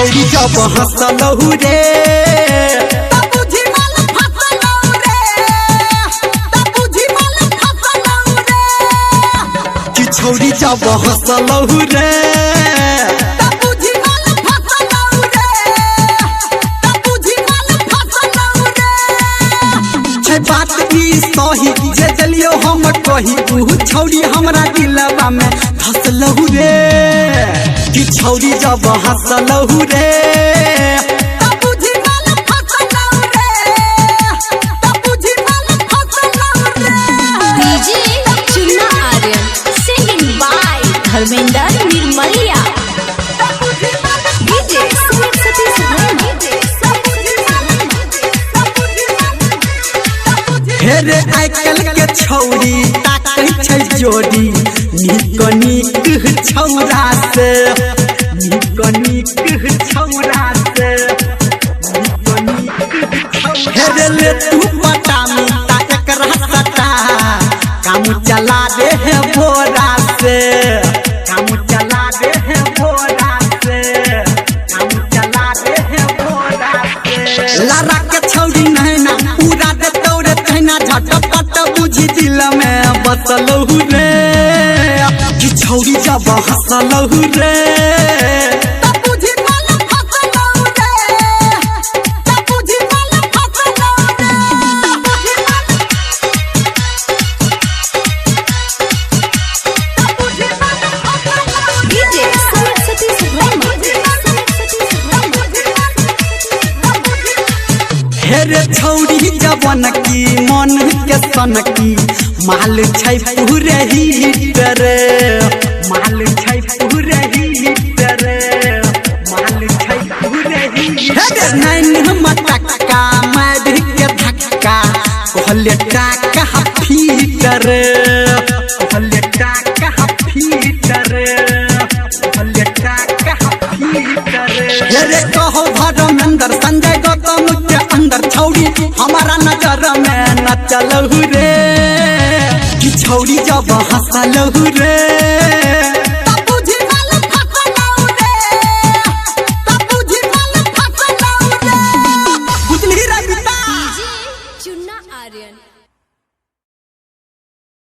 छौरी जब हंसलहु रे तब बुझी माल फसलौ रे, तब बुझी माल फसलौ रे, कि छौरी जब हंसलहु रे तब बुझी माल फसलौ रे, तब बुझी माल फसलौ रे। छै बात ई सही जे देलियो हम कही ऊ छौरी हमरा दिलवा में धसलहु रे कि छौरी जब हंसलहु रे तब बुझी माल फसलौ रे, तब बुझी माल फसलौ रे। DJ Chunna Aryan singing by Dharmendra Nirmaliya. DJ Sumit Satish Verma. हे रे आइ काल्हि के छौरी ताकै छै जोड़ी नीक नीक छौरा से नीक नीक छौरा से नीक नीक छौरा। हे रे ले तू पटामी ता एकरा सटा काम चला दे है भोरा से काम चला दे है भोरा से काम चला दे है भोरा से लारा के छौरी नैना पूरा दे तोरे तैना झटपट बुझी दिल में बसलहु रे कि छौरी जब हंसलहु रे तब बुझी माल फसलौ रे, तब बुझी माल फसलौ रे, तब बुझी माल, तब बुझी माल फसलौ रे। DJ Sumit Satish Verma. हे रे छौरी जवन की मन के सनकी माल छै पूरे हिट रे माल छै पूरे हिट रे माल छै पूरे हिट हे रे नैन मटक्का मार के धक्का कहले टाका फीट रे कहले टाका फीट रे कहले टाका फीट रे हे रे कहो धर्मेंद्र संजय गौतम के अंदर छौरी हमारा नजर में न चलहु रे कि छौरी जब हंसलहु रे।